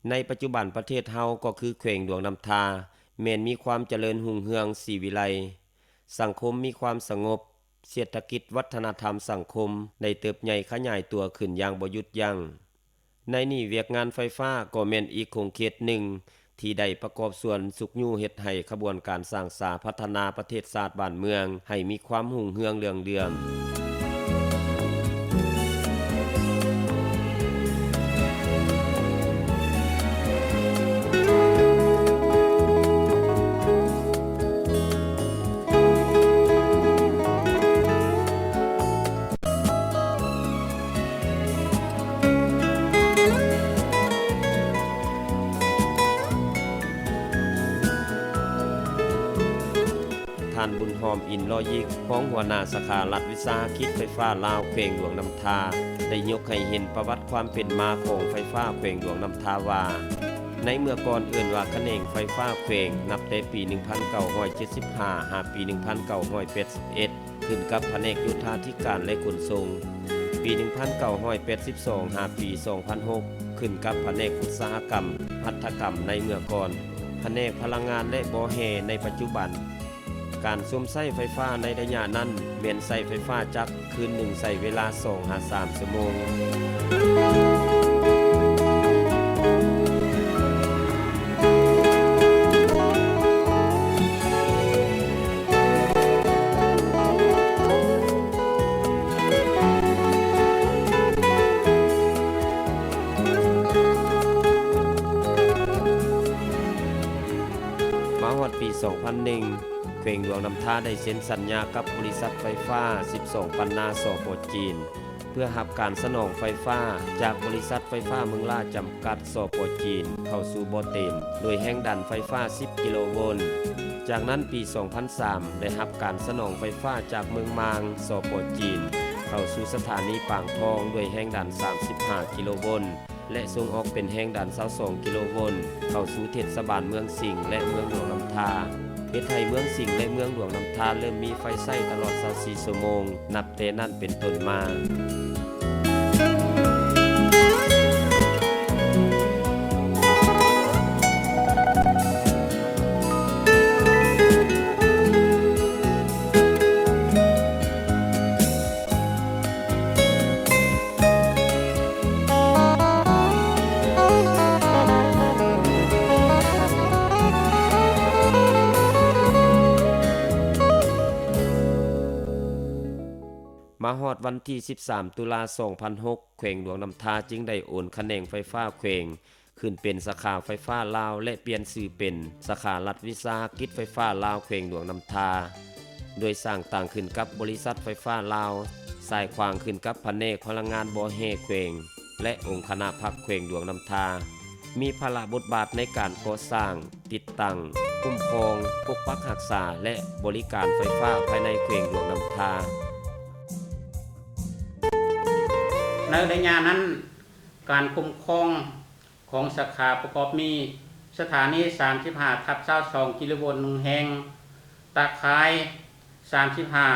ໃນປັດຈຸບັນປະເທດເຮົາກໍຄືແຂວງຫຼວງນ້ຳທາ ແມ່ນມີຄວາມຈະເລີນຮຸ່ງເຮືອງສີວິໄລ, ສັງຄົມມີຄວາມສະຫງົບ, ເສດຖະກິດວັດທະນະທຳສັງຄົມໄດ້ເຕີບໃຫຍ່ຂະຫຍາຍຕົວຂຶ້ນຢ່າງບໍ່ຢຸດຢັ້ງ. ໃນນີ້ວຽກງານໄຟຟ້າກໍແມ່ນອີກຂົງເຂດໜຶ່ງ ທີ່ໄດ້ປະກອບສ່ວນຊຸກຍູ້ເຮັດໃຫ້ຂະບວນການສ້າງສາພັດທະນາປະເທດຊາດບ້ານເມືອງໃຫ້ມີຄວາມຮຸ່ງເຮືອງເລື່ອງເຫຼື້ອມ. ທ່ານ ບຸນຫອມ ອິນລໍຍິກ ຮອງຫົວໜ້າສາຂາລັດວິສາຫະກິດໄຟຟ້າລາວແຂວງຫຼວງນ້ຳທາ ໄດ້ຍົກໃຫ້ເຫັນປະຫວັດຄວາມເປັນມາຂອງໄຟຟ້າແຂວງຫຼວງນ້ຳທາວ່າ ໃນເມື່ອກ່ອນເອີ້ນວ່າຂະແໜງໄຟຟ້າແຂວງ ນັບແຕ່ປີໜຶ່ງພັນເກົ້າຮ້ອຍເຈັດສິບຫ້າ ຫາປີໜຶ່ງພັນເກົ້າຮ້ອຍແປດສິບເອັດ ຂຶ້ນກັບພະແນກໂຍທາທິການ ແລະ ຂົນສົ່ງ, ປີໜຶ່ງພັນເກົ້າຮ້ອຍແປດສິບສອງ ຫາປີສອງພັນຫົກ ຂຶ້ນກັບພະແນກອຸດສາຫະກຳ ຫັດຖະກຳໃນເມື່ອກ່ອນ, ພະແນກພະລັງງານ ແລະ ບໍ່ແຮ່ໃນປັດຈຸບັນ. ການຊົມໃຊ້ໄຟຟ້າໃນໄລຍະນັ້ນ ແມ່ນໃຊ້ໄຟຟ້າຈັກຄືນໜຶ່ງໃຊ້ເວລາສອງຫາສາມຊົ່ວໂມງ. ມາຮອດປີສອງພັນໜຶ່ງ ແຂວງຫຼວງນ້ຳທາໄດ້ເຊັນສັນຍາກັບບໍລິສັດໄຟຟ້າສິບສອງປັນນາ ສປ ຈີນ ເພື່ອຮັບການສະໜອງໄຟຟ້າຈາກບໍລິສັດໄຟຟ້າເມືອງລ້າ ຈຳກັດ ສປ ຈີນ ເຂົ້າສູ່ບໍ່ເຕັນ ໂດຍແຮງດັນໄຟຟ້າສິບກິໂລໂວນ. ຈາກນັ້ນປີສອງພັນສາມ ໄດ້ຮັບການສະໜອງໄຟຟ້າຈາກເມືອງມາງ ສປ ຈີນ ເຂົ້າສູ່ສະຖານີປາງທອງ ດ້ວຍແຮງດັນສາມສິບຫ້າກິໂລໂວນ ແລະ ສົ່ງອອກເປັນແຮງດັນຊາວສອງກິໂລໂວນ ເຂົ້າສູ່ເທດສະບານເມືອງສິງ ແລະ ເມືອງຫຼວງນ້ຳທາ ເຮັດໃຫ້ເມືອງສິງ ແລະ ເມືອງຫຼວງນ້ຳທາ ເລີ່ມມີໄຟໃຊ້ຕະຫຼອດຊາວສີ່ຊົ່ວໂມງ ນັບແຕ່ນັ້ນເປັນຕົ້ນມາ. ມາຮອດວັນທີສິບສາມ ຕຸລາ ສອງພັນຫົກ ແຂວງຫຼວງນ້ຳທາຈຶ່ງໄດ້ໂອນຂະແໜງໄຟຟ້າແຂວງ ຂຶ້ນເປັນສາຂາໄຟຟ້າລາວ ແລະ ປ່ຽນຊື່ເປັນສາຂາລັດວິສາຫະກິດໄຟຟ້າລາວແຂວງຫຼວງນ້ຳທາ ໂດຍສ້າງຕັ້ງຂຶ້ນກັບບໍລິສັດໄຟຟ້າລາວ ສາຍຂວາງຂຶ້ນກັບພະແນກພະລັງງານບໍ່ແຮ່ແຂວງ ແລະ ອົງຄະນະພັກແຂວງຫຼວງນ້ຳທາ ມີພາລະບົດບາດໃນການກໍ່ສ້າງ, ຕິດຕັ້ງ, ຄຸ້ມຄອງ, ປົກປັກຮັກສາ ແລະ ບໍລິການໄຟຟ້າພາຍໃນແຂວງຫຼວງນ້ຳທາ. ໃນໄລຍະນັ້ນ, ການຄຸ້ມຄອງ ຂອງສາຂາປະກອບມີ ສະຖານີສາມສິບຫ້າທັບຊາວສອງກິໂລໂວນໜຶ່ງແຫ່ງ, ຕາຂ່າຍສາມສິບຫ້າ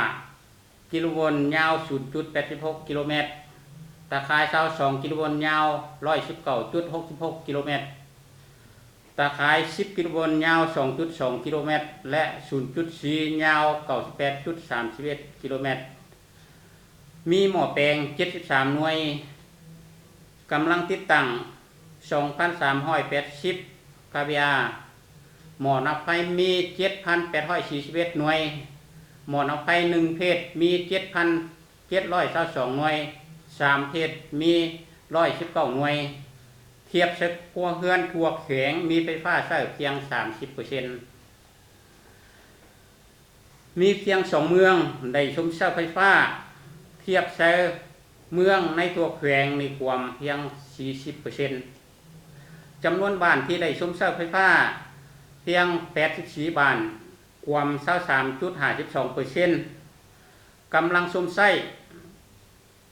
ກິໂລໂວນຍາວສູນຈຸດແປດສິບຫົກກິໂລແມັດ, ຕາຂ່າຍຊາວສອງກິໂລໂວນຍາວຮ້ອຍສິບເກົ້າຈຸດຫົກສິບຫົກກິໂລແມັດ, ຕາຂ່າຍສິບກິໂລໂວນຍາວສອງຈຸດສອງກິໂລແມັດ ແລະ ສູນຈຸດສີ່ຍາວເກົ້າສິບແປດຈຸດສາມສິບເອັດກິໂລແມັດ. ມີໝໍ້ແປງເຈັດສິບສາມໜ່ວຍ, ກຳລັງຕິດຕັ້ງສອງພັນສາມຮ້ອຍແປດສິບຄາວີອາ, ໝໍ້ນັບໄຟມີເຈັດພັນແປດຮ້ອຍສີ່ສິບເອັດໜ່ວຍ, ໝໍ້ນັບໄຟໜຶ່ງເພດມີເຈັດພັນເຈັດຮ້ອຍຊາວສອງໜ່ວຍ, ສາມເພດມີຮ້ອຍສິບເກົ້າໜ່ວຍ, ທຽບໃສ່ຄົວເຮືອນທົ່ວແຂວງມີໄຟຟ້າໃຊ້ພຽງສາມສິບເປີເຊັນ. ມີພຽງສອງເມືອງໄດ້ຊົມໃຊ້ໄຟຟ້າ, ທຽບໃສ່ເມືອງໃນທົ່ວແຂວງນີ້ກວມພຽງສີ່ສິບເປີເຊັນ. ຈຳນວນບ້ານທີ່ໄດ້ຊົມໃຊ້ໄຟຟ້າພຽງແປດສິບສີ່ບ້ານ, ກວມຊາວສາມຈຸດຫ້າສິບສອງເປີເຊັນ, ກຳລັງຊົມໃຊ້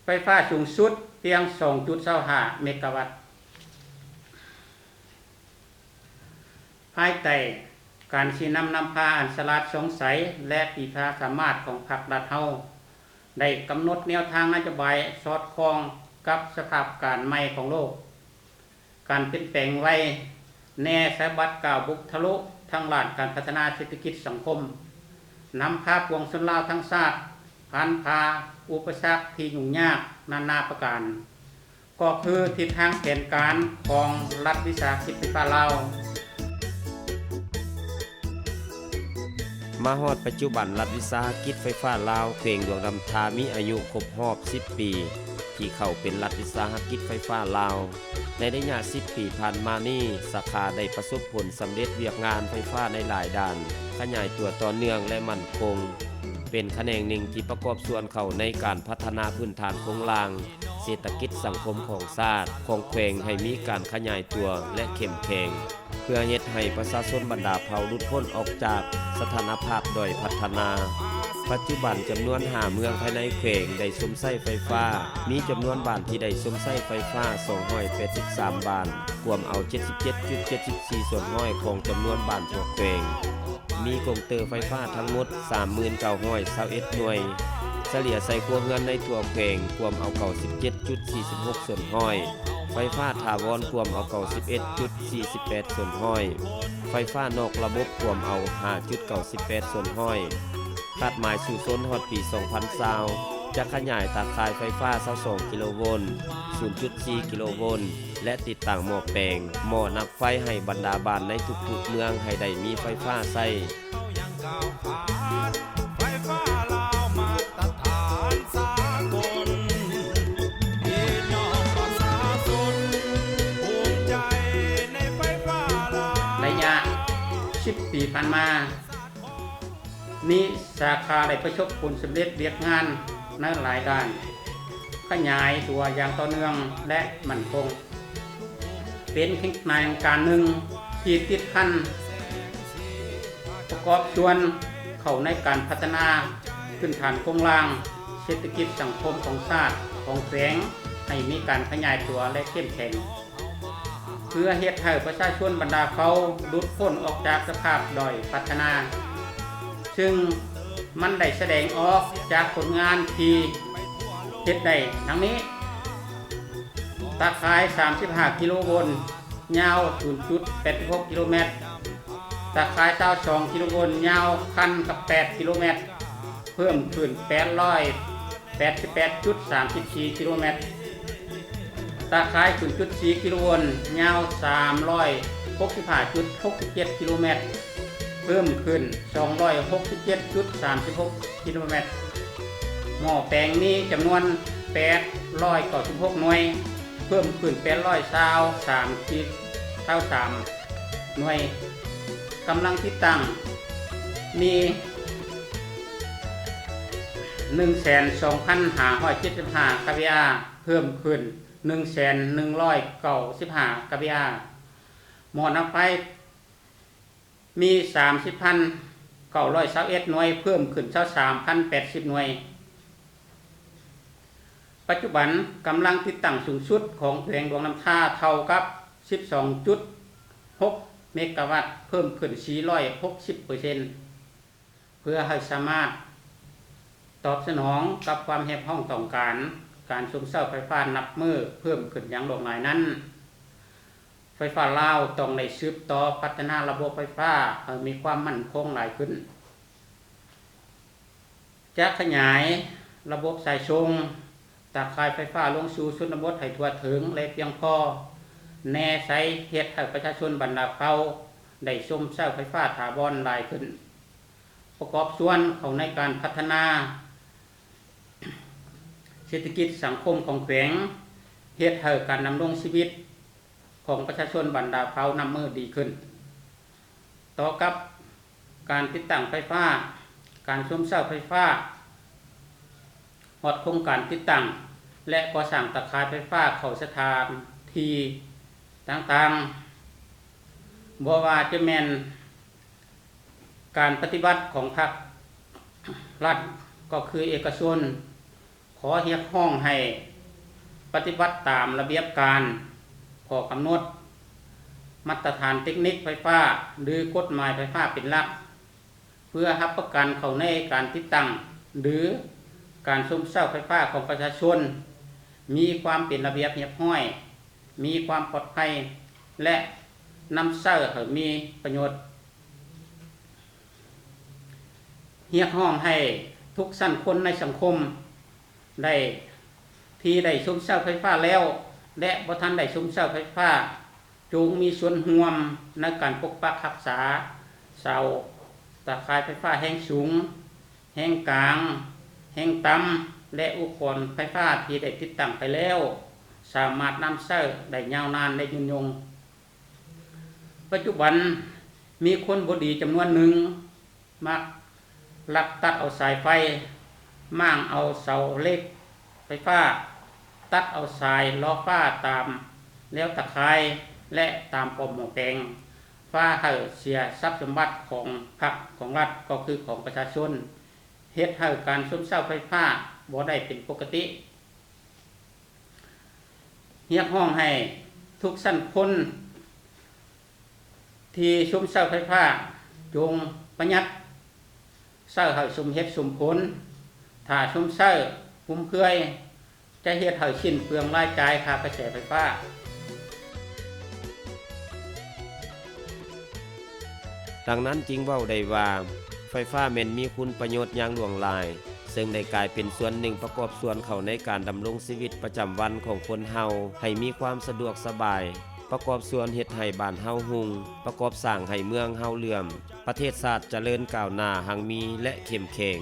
ໄຟຟ້າສູງສຸດພຽງສອງຈຸດຊາວຫ້າເມກາວັດ. ພາຍໃຕ້ການຊີ້ນຳນຳພາອັນສະຫຼາດຊ່ອງໃສ ແລະ ປີຊາສາມາດຂອງພັກລັດເຮົາ ໄດ້ກຳນົດແນວທາງນະໂຍບາຍສອດຄ່ອງກັບສະພາບການໃໝ່ຂອງໂລກ. ການປ່ຽນແປງໄວແນ່ ສະບັດກ້າວບຸກທະລຸທາງດ້ານການພັດທະນາເສດຖະກິດສັງຄົມ, ນຳພາປວງຊົນລາວທັງຊາດຜ່ານຜ່າອຸປະສັກທີ່ຫຍຸ້ງຍາກນານາປະການ, ກໍຄືທິດທາງແຜນການຂອງລັດວິສາຫະກິດໄຟຟ້າລາວ. ມາຮອດປັດຈຸບັນ, ລັດວິສາຫະກິດໄຟຟ້າລາວແຂວງຫຼວງນ້ຳທາມີອາຍຸຄົບຮອບສິບປີ ທີ່ເຂົ້າເປັນລັດວິສາຫະກິດໄຟຟ້າລາວ. ໃນໄລຍະສິບປີຜ່ານມານີ້, ສາຂາໄດ້ປະສົບຜົນສຳເລັດວຽກງານໄຟຟ້າໃນຫຼາຍດ້ານ, ຂະຫຍາຍຕົວຕໍ່ເນື່ອງ ແລະ ໝັ້ນຄົງ, ເປັນຂະແໜງໜຶ່ງທີ່ປະກອບສ່ວນເຂົ້າໃນການພັດທະນາພື້ນຖານໂຄງລ່າງເສດຖະກິດສັງຄົມຂອງຊາດ, ຂອງແຂວງໃຫ້ມີການຂະຫຍາຍຕົວ ແລະ ເຂັ້ມແຂງ. ເພື່ອເຮັດໃຫ້ປະຊາຊົນບັນດາເຜົ່າຫຼຸດພົ້ນອອກຈາກສະຖານະພາບດ້ອຍພັດທະນາ. ປັດຈຸບັນຈຳນວນຫ້າເມືອງພາຍໃນແຂວງໄດ້ຊົມໃຊ້ໄຟຟ້າ, ມີຈຳນວນບ້ານທີ່ໄດ້ຊົມໃຊ້ໄຟຟ້າສອງຮ້ອຍແປດສິບສາມບ້ານ, ກວມເອົາເຈັດສິບເຈັດຈຸດເຈັດສິບສີ່ສ່ວນຮ້ອຍຂອງຈຳນວນບ້ານທົ່ວແຂວງ. ມີກົງເຕີໄຟຟ້າທັງໝົດສາມໝື່ນເກົ້າຮ້ອຍຊາວເອັດໜ່ວຍ, ສະເລ່ຍໃສ່ຄົວເຮືອນໃນທົ່ວແຂວງກວມເອົາເກົ້າສິບເຈັດຈຸດສີ່ສິບຫົກສ່ວນຮ້ອຍ, ໄຟຟ້າຖາວອນກວມເອົາເກົ້າສິບເອັດຈຸດສີ່ສິບແປດສ່ວນຮ້ອຍ, ໄຟຟ້ານອກລະບົບກວມເອົາຫ້າຈຸດເກົ້າສິບແປດສ່ວນຮ້ອຍ. ຄາດໝາຍສູ້ຊົນຮອດປີສອງພັນຊາວ ຈະຂະຫຍາຍຕາຂ່າຍໄຟຟ້າຊາວສອງກິໂລໂວນ, ສູນຈຸດສີ່ກິໂລໂວນ ແລະ ຕິດຕັ້ງໝໍ້ແປງ, ໝໍ້ນັບໄຟໃຫ້ບັນດາບ້ານໃນທຸກໆເມືອງໃຫ້ໄດ້ມີໄຟຟ້າໃຊ້. ໄລຍະສິບປີຜ່ານມາ ນີ້ ສາຂາໄດ້ປະສົບຜົນສຳເລັດວຽກງານໃນຫຼາຍດ້ານ, ຂະຫຍາຍຕົວຢ່າງຕໍ່ເນື່ອງ ແລະ ໝັ້ນຄົງ, ເປັນຂະແໜງການໜຶ່ງທີ່ຕິດພັນປະກອບສ່ວນເຂົ້າໃນການພັດທະນາພື້ນຖານໂຄງລ່າງເສດຖະກິດສັງຄົມຂອງຊາດ, ຂອງແຂວງ ໃຫ້ມີການຂະຫຍາຍຕົວ ແລະ ເຂັ້ມແຂງ. ເພື່ອເຮັດໃຫ້ປະຊາຊົນບັນດາເຜົ່າຫຼຸດພົ້ນອອກຈາກສະພາບດ້ອຍພັດທະນາ, ຊຶ່ງມັນໄດ້ສະແດງອອກຈາກຜົນງານທີ່ເຮັດໄດ້ດັ່ງນີ້: ຕາຂ່າຍສາມສິບຫ້າກິໂລໂວນ ຍາວສູນຈຸດແປດສິບຫົກກິໂລແມັດ, ຕາຂ່າຍຊາວສອງກິໂລໂວນ ຍາວພັນກັບແປດກິໂລແມັດ, ເພີ່ມຂຶ້ນແປດຮ້ອຍ ແປດສິບແປດຈຸດສາມສິບສີ່ກິໂລແມັດ, ຕາຂ່າຍສູນຈຸດສີ່ກິໂລໂວນ ຍາວສາມຮ້ອຍຫົກສິບຫ້າຈຸດຫົກສິບເຈັດກິໂລແມັດ, ເພີ່ມຂຶ້ນສອງຮ້ອຍຫົກສິບເຈັດຈຸດສາມສິບຫົກກິໂລແມັດ, ໝໍ້ແປງມີຈຳນວນແປດຮ້ອຍເກົ້າສິບຫົກໜ່ວຍ, ເພີ່ມຂຶ້ນແປດຮ້ອຍຊາວສາມຈຸດຊາວສາມໜ່ວຍ, ກຳລັງຕິດຕັ້ງມີ ໜຶ່ງແສນສອງພັນຫ້າຮ້ອຍເຈັດສິບຫ້າກາວິອາ, ເພີ່ມຂຶ້ນໜຶ່ງແສນໜຶ່ງຮ້ອຍເກົ້າສິບຫ້າກາວິອາ, ໝໍ້ນັບໄຟມີສາມສິບພັນເກົ້າຮ້ອຍຊາວເອັດໜ່ວຍ, ເພີ່ມຂຶ້ນຊາວສາມພັນແປດສິບໜ່ວຍ. ປັດຈຸບັນກຳລັງຕິດຕັ້ງສູງສຸດຂອງແຂວງຫຼວງນ້ຳທາເທົ່າກັບສິບສອງຈຸດຫົກເມກາວັດ, ເພີ່ມຂຶ້ນສີ່ຮ້ອຍຫົກສິບເປີເຊັນ. ເພື່ອໃຫ້ສາມາດຕອບສະໜອງກັບຄວາມຮຽກຮ້ອງຕ້ອງການການຊົມໃຊ້ໄຟຟ້ານັບມື້ເພີ່ມຂຶ້ນຢ່າງຫຼວງຫຼາຍນັ້ນ, ໄຟຟ້າລາວຕ້ອງໄດ້ສືບຕໍ່ພັດທະນາລະບົບໄຟຟ້າໃຫ້ມີຄວາມໝັ້ນຄົງຫຼາຍຂຶ້ນ, ຈະຂະຫຍາຍລະບົບສາຍສົ່ງ ຕາຂ່າຍໄຟຟ້າລົງສູ່ຊົນນະບົດໃຫ້ທົ່ວເຖິງ ແລະ ພຽງພໍ, ແນໃສ່ເຮັດໃຫ້ປະຊາຊົນບັນດາເຜົ່າໄດ້ຊົມໃຊ້ໄຟຟ້າຖາວອນຫຼາຍຂຶ້ນ, ປະກອບສ່ວນເຂົ້າໃນການພັດທະນາເສດຖະກິດສັງຄົມຂອງແຂວງ, ເຮັດໃຫ້ການດຳລົງຊີວິດຂອງປະຊາຊົນບັນດາເຜົ່ານັບມື້ດີຂຶ້ນ. ຕໍ່ກັບການຕິດຕັ້ງໄຟຟ້າ, ການຊົມໃຊ້ໄຟຟ້າ, ຮອດໂຄງການຕິດຕັ້ງ ແລະ ກໍ່ສ້າງຕາຂ່າຍໄຟຟ້າເຂົ້າສະຖານທີ່ຕ່າງໆ, ບໍ່ວ່າຈະແມ່ນການປະຕິບັດຂອງພາກລັດ ກໍຄືເອກະຊົນ, ຂໍຮຽກຮ້ອງໃຫ້ປະຕິບັດຕາມລະບຽບການ, ຂໍ້ກຳນົດ, ມາດຕະຖານເຕັກນິກໄຟຟ້າ ຫຼື ກົດໝາຍໄຟຟ້າເປັນຫຼັກ, ເພື່ອຮັບປະກັນເຂົ້າໃນການຕິດຕັ້ງ ຫຼື ການຊົມໃຊ້ໄຟຟ້າຂອງປະຊາຊົນ ມີຄວາມເປັນລະບຽບຮຽບຮ້ອຍ, ມີຄວາມປອດໄພ ແລະ ນຳໃຊ້ໃຫ້ມີປະໂຫຍດ. ຮຽກຮ້ອງໃຫ້ທຸກຊັ້ນຄົນໃນສັງຄົມ ໄດ້ ທີ່ໄດ້ຊົມໃຊ້ໄຟຟ້າແລ້ວ ແລະ ບໍ່ທັນໄດ້ຊົມໃຊ້ໄຟຟ້າ ຈົ່ງມີສ່ວນຮ່ວມໃນການປົກປັກຮັກສາເສົາຕາຂ່າຍໄຟຟ້າແຮງສູງ, ແຮງກາງ, ແຮງຕ່ຳ ແລະ ອຸປະກອນໄຟຟ້າທີ່ໄດ້ຕິດຕັ້ງໄປແລ້ວ ສາມາດນຳໃຊ້ໄດ້ຍາວນານ ແລະ ຍືນຍົງ. ປັດຈຸບັນ ມີຄົນບໍ່ດີຈຳນວນໜຶ່ງ ມັກລັກຕັດເອົາສາຍໄຟ, ມ້າງເອົາເສົາເຫຼັກໄຟຟ້າ, ຕັດເອົາສາຍລໍ້ຟ້າຕາມແລວຕາຂ່າຍ ແລະ ຕາມປ້ອມໝໍ້ແປງ, ພາໃຫ້ເສຍຊັບສົມບັດຂອງພັກຂອງລັດ ກໍຄືຂອງປະຊາຊົນ, ເຮັດໃຫ້ການຊົມໃຊ້ໄຟຟ້າບໍ່ໄດ້ເປັນປົກກະຕິ. ຮຽກຮ້ອງໃຫ້ທຸກຊັ້ນຄົນທີ່ຊົມໃຊ້ໄຟຟ້າ ຈົ່ງປະຢັດໃຊ້ໃຫ້ສົມເຫດສົມຜົນ. ຖ້າຊົມໃຊ້ຟຸມເຟືອຍ ຈະເຮັດໃຫ້ສິ້ນເປືອງລາຍຈ່າຍຄ່າກະແສໄຟຟ້າ. ດັ່ງນັ້ນຈຶ່ງເວົ້າໄດ້ວ່າ ໄຟຟ້າແມ່ນມີຄຸນປະໂຫຍດຢ່າງຫຼວງຫຼາຍ, ເຊິ່ງໄດ້ກາຍເປັນສ່ວນໜຶ່ງປະກອບສ່ວນເຂົ້າໃນການດຳລົງຊີວິດປະຈຳວັນຂອງຄົນເຮົາໃຫ້ມີຄວາມສະດວກສະບາຍ, ປະກອບສ່ວນເຮັດໃຫ້ບ້ານເຮົາຮຸ່ງ, ປະກອບສ້າງໃຫ້ເມືອງເຮົາເຫຼື້ອມ, ປະເທດຊາດຈະເລີນກ້າວໜ້າຮັ່ງມີ ແລະ ເຂັ້ມແຂງ.